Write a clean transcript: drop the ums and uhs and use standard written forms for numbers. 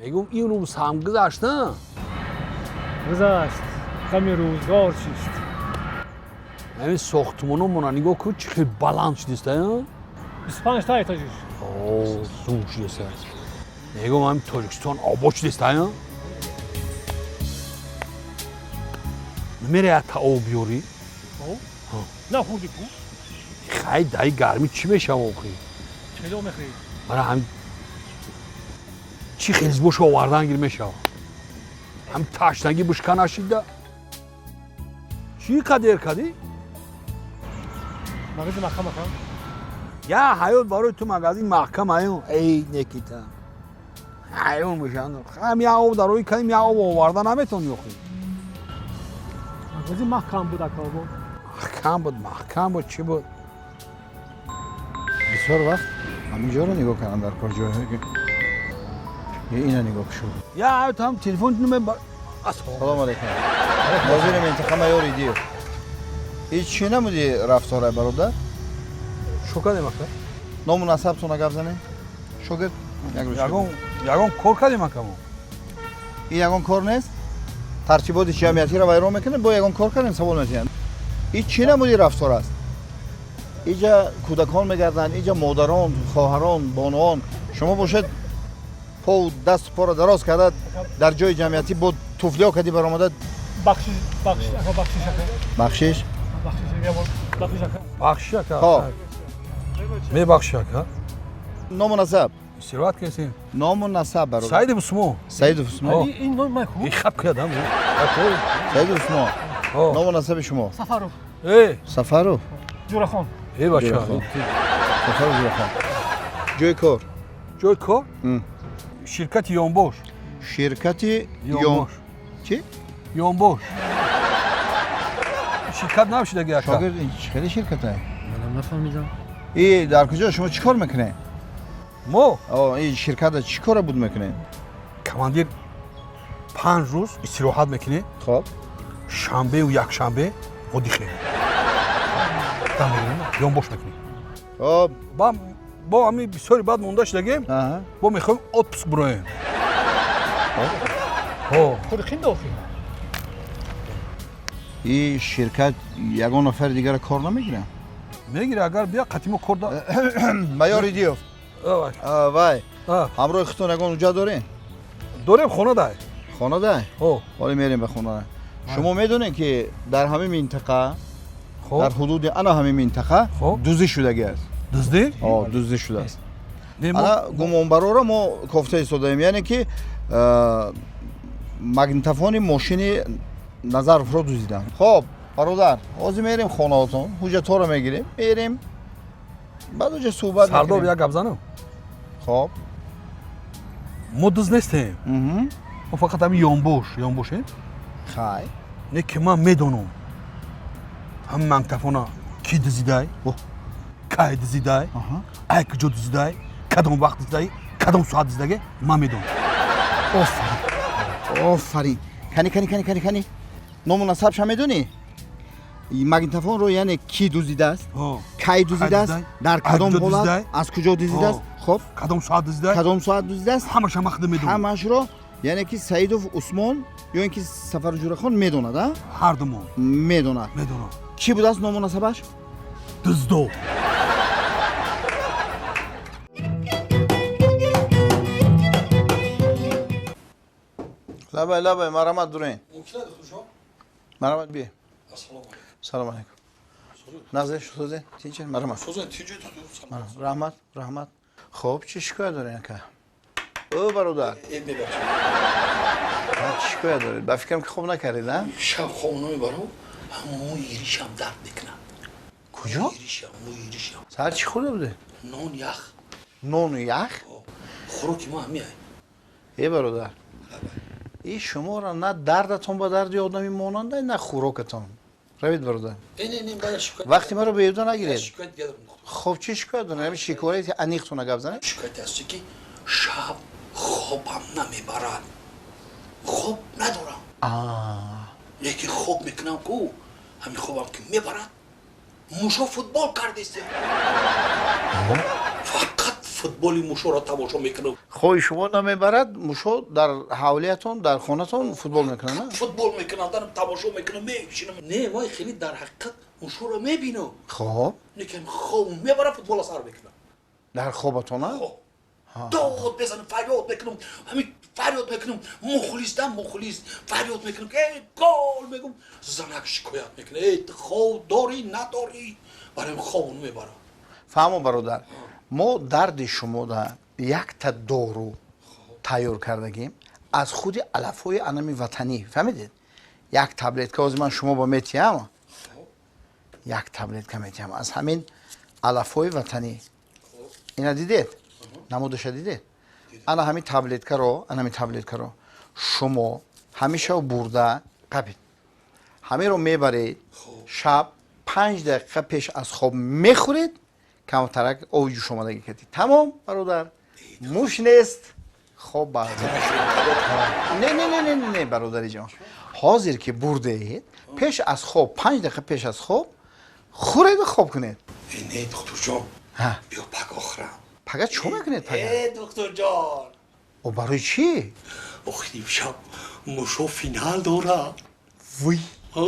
Мегум ин рӯз ҳам гузашт, на? Гузашт. Ғами рӯзгор чист? Ҳамин сохтмономона нигоҳ кун, чӣ хел баланд шудист, а? 25 та этажиш. О, зур шудист. Мегум ҳамин Тоҷикистон обод шудист, а? Намере ята об биёрӣ? Нахӯрдӣ ку? Хай, даи гармӣ чӣ мешава охи? Чӣ мехӯрӣ? Мара ҳам чӣ хелзбош овардан гир мешава. Ҳам ташнагӣ бушка нашида. Чӣ қадер кадӣ? Магазин маҳкам ака? Я ҳаёт барои ту магазин маҳкам аю. Эй, Никита. Ҳайрон мешавам. Ҳам я об дарои кадим, я об оварда наметавонӣ охи. Магазин маҳкам буд ака бо. Маҳкам буд, маҳкам буд, чӣ буд? Бисёр вақт ҳамин ҷоро нигоҳ кардам дар кор ҷойҳое ки ина нигоҳ шуд. Я ҳаёт ҳам телефон нуме. Салом алейкум. Нозири минтақа майор Идиев. Ҳеҷ чӣ намуди рафторай бародар? Шо кардем ака? Ному насабтона гап занем? Шогирд як рӯз. Ягон кор кардем ака мо? Ин ягон кор нест? Тартиботи ҷамъиятиро вайрон мекунед, бо ягон кор кардем савол метиҳанд. Ин чӣ намуди рафтор аст? Иҷа кӯдакон мегарданд, иҷа модарон, хоҳарон, бонуон. Шумо бошед пову дасту поро дароз карда дар ҷои ҷамъиятӣ бо туфлиё кади баромада. Бахшиш, бахшиш ака, бахшиш ака. Бахшиш? Бахшиш, я бор, бахшиш ака. Бахшиш ака. Хоб. Мебахшиш ака. Ному насаб? Истироҳат кардем. Ному насаб бародар. Саидов Усмон. Саидов Усмон. Ин ном ман ку? Ин хаб кардам. Саидов Усмон. Ному насаби шумо? Сафаров. Э, Сафаров? Ҷурахон. Э бача. Сафаров Ҷурахон. Ҷои кор? Ҷои кор? Ширкати Ёнбош. Ширкати Ёнбош. Чӣ? Ёнбош. Ширкат набошидаги ака. Шогирд, ин чӣ хеле ширкатае? Манам нафаҳмидам. И дар куҷо шумо чӣ кор мекунед? Мо? О, ин ширката чӣ кора буд мекунед? Командир 5 рӯз истироҳат мекунед. Хоб. Шанбеу якшанбе одихе. Дам мегирем, ёнбош мекунем. Хоб. Ба бо ҳамин бисёри баъд монда шудагем, бо мехоҳем отпуск буроем. Хо. Худи қин дохи. И ширкат ягон нафари дигара кор намегирад? Мегира, агар бия қатимо кор да. Майор Идиев. Вай. Ҳамроҳи худтон ягон ҳуҷҷат дорем? Дорем, хона дай. Хона дай? Хо. Ҳоло мерем ба хона. Шумо медонед ки дар ҳамин минтақа, дар ҳудуди ана ҳамин минтақа дуздӣ шудагӣ аст. Дуздӣ? О, дуздӣ шудааст. Ана гумонбарора мо кофта истодаем, яъне ки магнитофони мошини Назаровро дуздиданд. Хоб, бародар, ҳозир мерем хонаотон, ҳуҷҷатҳоро мегирем, мерем. Баъд оҷа суҳбат мекунем. Сардор, як гап занам? Хоб. Мо дузд нестем. Мо фақат ҳамин ёнбош, ёнбошем. Хай. Не ки ман медонам. Ҳамин магнитофона ки дузидай, кай дузидай, ай куҷо дузидай, кадом вақт дузидай, кадом соат дуздидаге, ман медонам. Офарин. Офарин. Кани, кани, кани, кани, кани. Ному насабша медонӣ? Магнитофонро яъне ки дуздидааст? Кай дуздидааст? Дар кадом ҳолат? Аз куҷо дуздидааст? Хоб. Кадом соат дуздидай? Кадом соат дуздидааст? Ҳамаша ман худам медонам. Ҳамашро яъне ки Саидов Усмон ё ин ки Сафаров Ҷурахон медонад, а? Ҳар думон. Медонад. Медонад. Чӣ будааст ному насабаш? Дуздо. Лабай, лабай, марамат дурен. Марамат бие. Салом алейкум. Нағзе сӯзе, тинче, марамат. Сӯзе, тинче. Раҳмат, раҳмат. Хоб, чӣ шикоят доред ака? Ӯ бародар. Чӣ шикоят доред? Ба фикрам ки хоб накардед, а? Шаб хоб намебарам, ҳама мӯи ришам дард мекунад. Куҷо? Ришам, мӯи ришам. Саҳар чӣ хӯрда будед? Нон ях. Нону ях? Хӯроки ма ҳамин. Э бародар, и шуморо на дардатон ба дарди одами монанда, на хӯрокатон. Равед бародар. Вақти маро беҳуда нагиред. Хоб, чӣ шикоят доред? Ҳамин шикояти аниқтона гап занед. Шикояте аст ки шаб хобам намебарад. Хоб надорам. Лекин хоб мекунам ку, ҳамин хобам ки мебарад, мушо футбол кардест. Фақат Футболи мушоро тамошо мекунам. Хоҳи шумо намебарад, мушо дар ҳавлиятон, дар хонатон футбол мекунад, на? Футбол мекунам, дарам тамошо мекунам, мешинам. Не, вай хеле дар ҳақиқат мушоро мебинам. Хоб. Лекин хоб мебарам, футбола сар мекунам. Дар хобатона? Хоб. Дод мезанам, фарёд мекунам, ҳамин фарёд мекунам, мухлис да, мухлис, фарёд мекунам, эй, гол мегум, занак шикоят мекунад: эй, ту хоб дорӣ, надорӣ? Барои хоб мебарам. Фаҳмо, бародар, мо дарди шумода якта дору тайёр кардагим аз худи алафҳои анами ватанӣ, фаҳмидед? Як таблетка ҳозир ман шумо ба метиҳам, як таблетка метиҳам аз ҳамин алафҳои ватанӣ. Ина дидед, намудаша дидед? Ана ҳамин таблеткаро, ана ҳамин таблеткаро шумо ҳамеша бурда қапид, ҳаминро мебаред, шаб 5 дақиқа пеш аз хоб мехӯред, камтарак оби ҷӯшомадагӣ кардед, тамом, бародар, муш нест, хоб ба. Не, не, не, не, не, не, бародари ҷон, ҳозир ки бурдед, пеш аз хоб, 5 дақиқа пеш аз хоб хӯреду хоб кунед. Э, не, духтурҷон. Ҳа. Биё, пага хӯрам. Пага чӣ мекунед пага? Э, духтурҷон. О, барои чӣ? Охи, имшаб мушо финал дорад. Вуй! А?